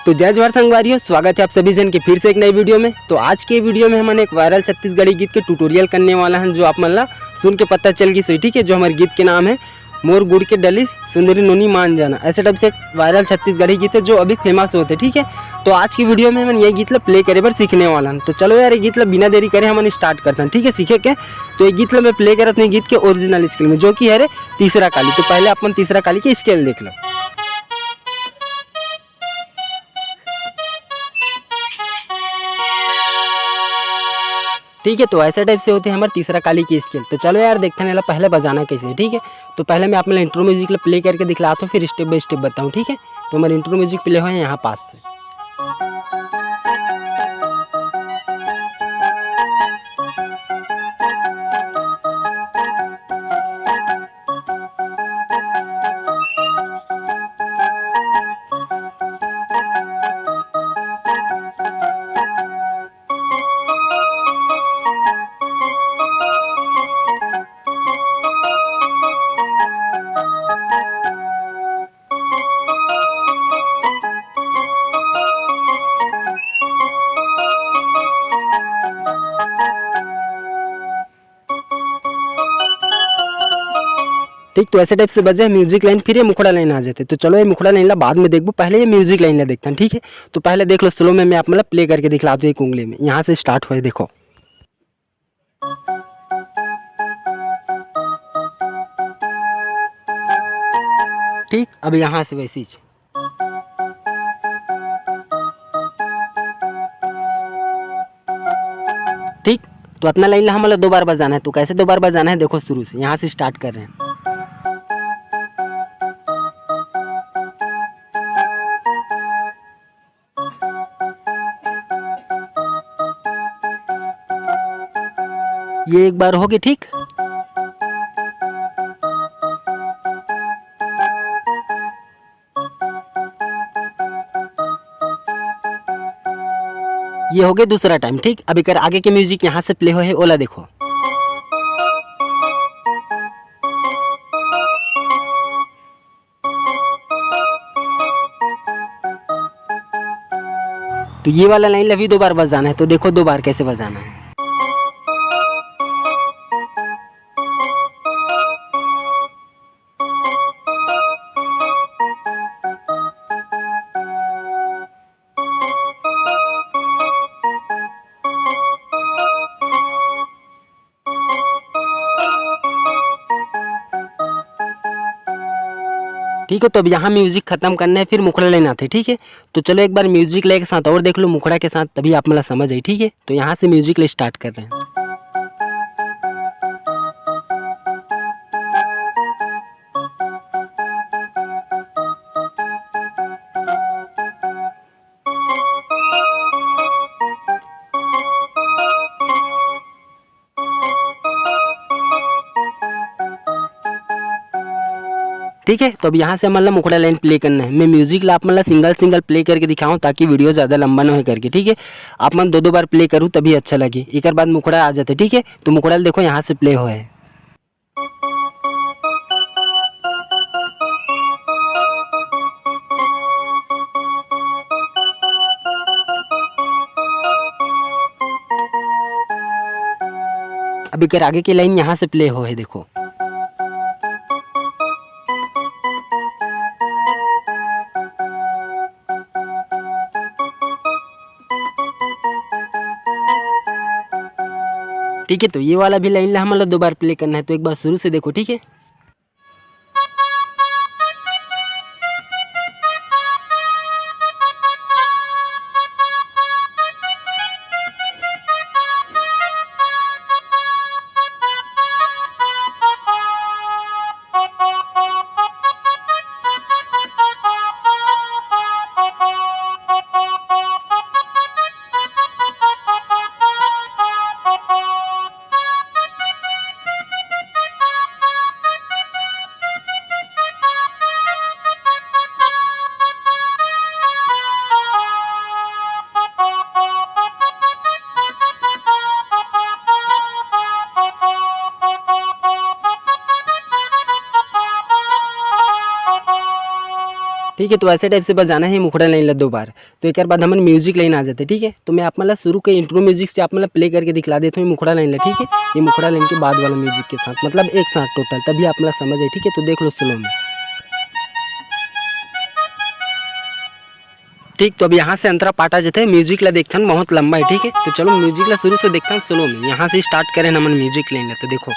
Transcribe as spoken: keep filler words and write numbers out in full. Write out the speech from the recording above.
तो जय जोहार संगवारी हो, स्वागत है आप सभी जन के फिर से एक नई वीडियो में। तो आज के वीडियो में हमन एक वायरल छत्तीसगढ़ी गीत के ट्यूटोरियल करने वाला हन, जो आप मन ला सुन के पता चल गिस होही, ठीक है, जो हमर गीत के नाम है मोर गुड़ के डली सुंदरी नोनी मान जाना। ऐसे टाइप से एक वायरल छत्तीसगढ़ी गीत है, जो अभी फेमस होत हे, ठीक है। तो आज की वीडियो में हमन ये गीत ला प्ले करे बर सीखने वाला हन। तो चलो यार, ये गीत ला बिना देरी करे हमन स्टार्ट करथन, ठीक है, सीखे के। तो ये गीत ला मैं प्ले करत हूँ गीत के ओरिजिनल स्केल में, जो कि है रे तीसरा काली। तो पहले अपन तीसरा काली के स्केल देख लो। ठीक है, तो ऐसे टाइप से होथे हमर तीसरा काली के स्केल। तो चलो यार, देखथन एला पहले बजाना कैसे, ठीक है। तो पहले मैं आप मन ला इंट्रो म्यूजिक ला प्ले करके दिखलाता हूँ, फिर स्टेप बाय स्टेप बताऊँ, ठीक है। तो हमर इंट्रो म्यूजिक प्ले होए हे यहाँ पास से। ठीक, तो ऐसे टाइप से बजे म्यूजिक लाइन, फिर ये मुखड़ा लाइन आ जाथे। तो चलो, ये मुखड़ा लाइन ला बाद में देखबो, पहले ये म्यूजिक लाइन ला देखथन, ठीक है। तो पहले देख लो स्लो में, मैं आप मन ला प्ले करके दिखलाता हूँ एक उंगली में, यहाँ से स्टार्ट होए, देखो। ठीक, अब यहाँ से वैसे ही। ठीक, तो अतना लाइन ला हमन ला दो बार बजाना है। तो कैसे दो बार बजाना है, देखो शुरू से, यहाँ से स्टार्ट कर रहे हैं। ये एक बार हो गई, ठीक। ये हो गए दूसरा टाइम, ठीक। अब एकर आगे के म्यूजिक यहाँ से प्ले होए हे, ओला देखो। तो ये वाला लाइन ला भी दो बार बजाना है। तो देखो दो बार कैसे बजाना है। ठीक है, तो अब यहाँ म्यूजिक खत्म करना है, फिर मुखड़ा लाइन आथे, ठीक है। तो चलो एक बार म्यूजिक लाइन के साथ और देख लो, मुखड़ा के साथ, तभी आप मन ला समझ आई, ठीक है। तो यहाँ से म्यूजिक लाइन स्टार्ट कर रहे हैं। ठीक है, तो अब यहाँ से हमन ला मुखड़ा लाइन प्ले करना है। मैं म्यूजिक ला आप मन ला सिंगल सिंगल प्ले करके दिखाऊँ, ताकि वीडियो ज़्यादा लंबा ना होए करके, ठीक है। आप मन दो दो बार प्ले करूँ, तभी अच्छा लगे। एकर बाद मुखड़ा आ जाथे, ठीक है। तो मुखड़ा ल देखो, यहाँ से प्ले होए हे। अब एकर आगे के लाइन यहाँ से प्ले होए हे, देखो। ठीक है, तो ये वाला भी लाइन ला हमन ला दो बार प्ले करना है, तो एक बार शुरू से देखो, ठीक है। ठीक है, तो ऐसे type से बजाना है मुखड़ा line ला दो बार। तो एक बाद हमन music line आ जाते, ठीक है। तो मैं आप मन ला शुरू के intro music से आप मन ला play करके दिखला देता हूँ ये मुखड़ा line ला, ठीक है। ये मुखड़ा line के बाद वाला music के साथ, मतलब एक साथ total, तभी आप मन ला समझ है, ठीक है। तो देख लो slow में। ठीक, तो अब यहाँ से अंतरा part आ जाते हैं, music ला देखथन, बहुत लंबा है, ठीक है। तो चलो music ला शुरू से देखथन slow में, यहाँ से start करें हमन music line ला। तो देखो,